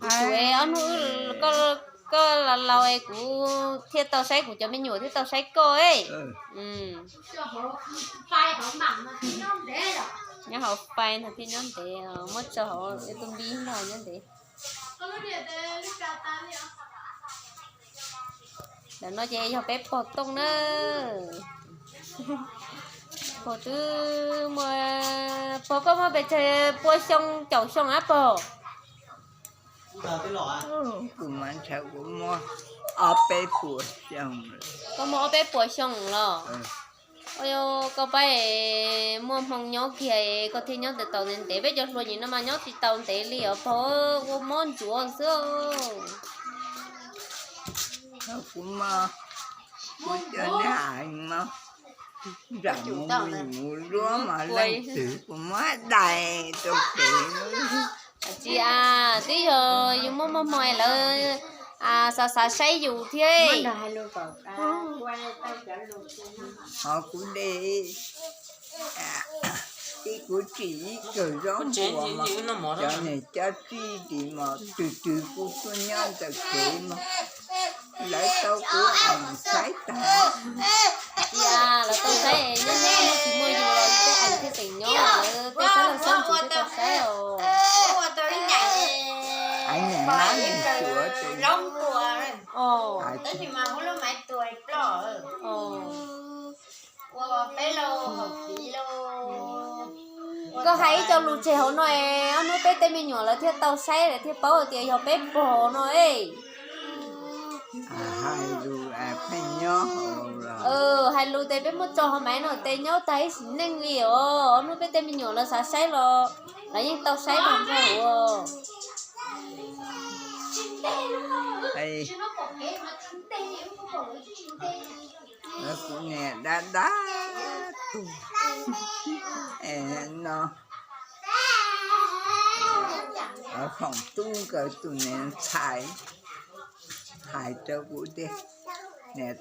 Kuv tsum es ob hnub koj, koj laus laus es kuv thiaj tau saib kuv cov me nyuam thiaj tau saib koj. Nyob hauv fais no thiaj nyob ntev, muab tso hauv tus npib no nyob ntev. Ntawm no ces yog peb pog Tooj na. Pog twb muaj, pog koj muaj pes tsawg pua xyoo, caum xyoo ab pog? Kuv mas ntshaw kuv muaj ob peb puas xyoo. Koj muaj ob peb puas xyoo los? Koj pab muaj hmoo nyob kiag koj thiaj nyob tau ntev ntev, peb cov hluas nim no mas nyob tsis tau ntev li os pog, ua mob ntsuav xwb. Kuv mas, kuv cov niag a mas nram mus mus luab mas leej twg kuv muab dai rau kev. Tsis as, twb yog yus muaj muaj hmoo lawv xav xav saib yus thiab. Ho kuv de ib kuv tsim ib kawm zaub npua mas cov niag cab tsib tis mas twg twg kuj tuaj nyob ntawm kev mas lawv tau kuv saib tag. Cia lawv tau saib, nyob nyob no tsis muaj yus los tej eem thiaj teem nyob, lawv tej xab laj xab ntsws thiaj tau saib os. Ev niam nab niam suav tes. Koj hais ib co lus tseg hauv no es ob hnub peb tej me nyuam lawv thiaj tau saib, lawv thiaj paub hais tias yog peb pog no es. Hais lus pheej nyob hauv los, hais lus tes peb muab tso hauv maiv no tes nyob tag ib sim neej li os. Ob hnub peb tej me nyuam lawv xav saib los lawv yeej tau saib tag nrho os. Kuv niam dab dab tug no, Foom Tub nkawd tus niam ntxhais hais rau kuv tias, niam